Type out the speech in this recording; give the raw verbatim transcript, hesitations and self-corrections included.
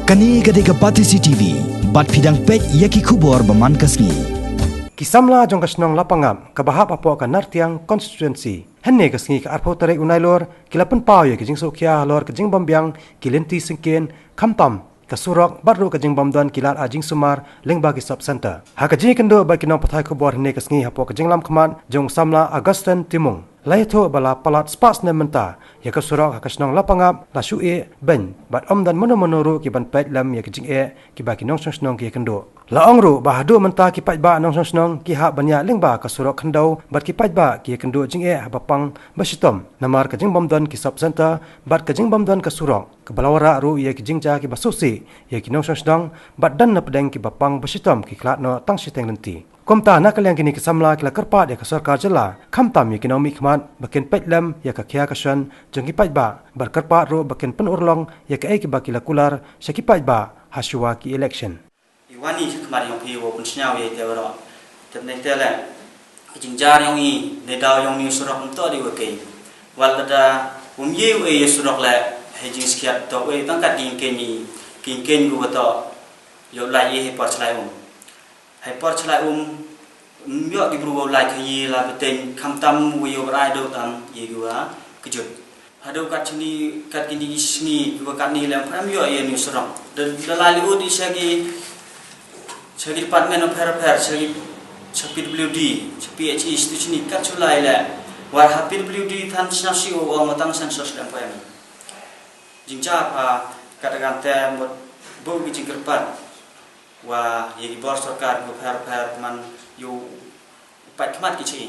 Kane ka dei ka Batesi T V, bad phi dang peit ïa ki khubor ba man ka sngi. Ki samla jong ka shnong Lapangap, kaba hap hapoh ka Nartiang constituency, hynne ka sngi ka arphew tarik u Nailur, ki la pynpaw ïa ka jingsngewkhia halor ka jingbym biang ki lynti syngkien, khamtam ka surok, bad ruh ka jingbym don ki lad ai jingsumar lyngba ki sub center. Ha ka jingïakynduh bad ki nongpathai khubor hynne ka sngi hapoh ka jingïalam khmat jong u samla Augustine Timung, la ïathuh ba la palat spah snem mynta ïa ka surok ha ka shnong Lapangap, la shu ïeh beiñ, bad ym don mano mano ruh ki ban peit lem ïa ka jingeh kiba ki nongshong shnong ki ïakynduh. La ong ruh ba haduh mynta ki paidbah nongshong shnong ki hap ban ïaid lyngba ka surok khyndew, bad ki paidbah ki ïakynduh jingeh haba pang ba shitom namar ka jingbym don ki sub center bad ka jingbym don ka surok, kaba la wanrah ruh ïa ki jingjia kiba sngewsih ïa ki nongshong shnong, bad don na pdeng kiba pang ba shitom ki khlad noh tang shiteng lynti. Kumta na ka liang kine ki samla ki la kyrpad ïa ka sorkar jylla, khamtam ïa ki nongmihkhmat, ba kin peit lem ïa ka khia ka shon jong ki paidbah, bad kyrpad ruh ba kin pynurlong ïa kaei kiba ki la kular sha ki paidbah ha shuwa ki election. I wan i khmat yong phi wa pynsngew ïa te waroh. Te ne te le, ka jingjia yong i ne daw yong ni surok mynta di wa kei. Wal da um ye wa ïa surok le, he jingskhiat to wa tang kat ding kei ni, king kei ni wa to. Yo lai i he por chlai um. Hai por chlai um, ym ïoh ki bru wa lai ka yi la bteng, khamtam wa ïoh brai do tam ye ki wa kjut. Haduh kat chini, kat kini ki sngi ki wa kat ni lem pram ïoh ye ni surok. Da, da lai li ut i sha ki, sha ki department of pher pher, sha ki, sha P W D, sha P H E, stu chini kat chu lai le. Wa ha P W D than chna si u ong matang census lem pram. Jingjia pa kat kan te mut bu ki jingkyrpad. Wa ye ki bor sorkar ki pher pher man yu pat khmat ki chi.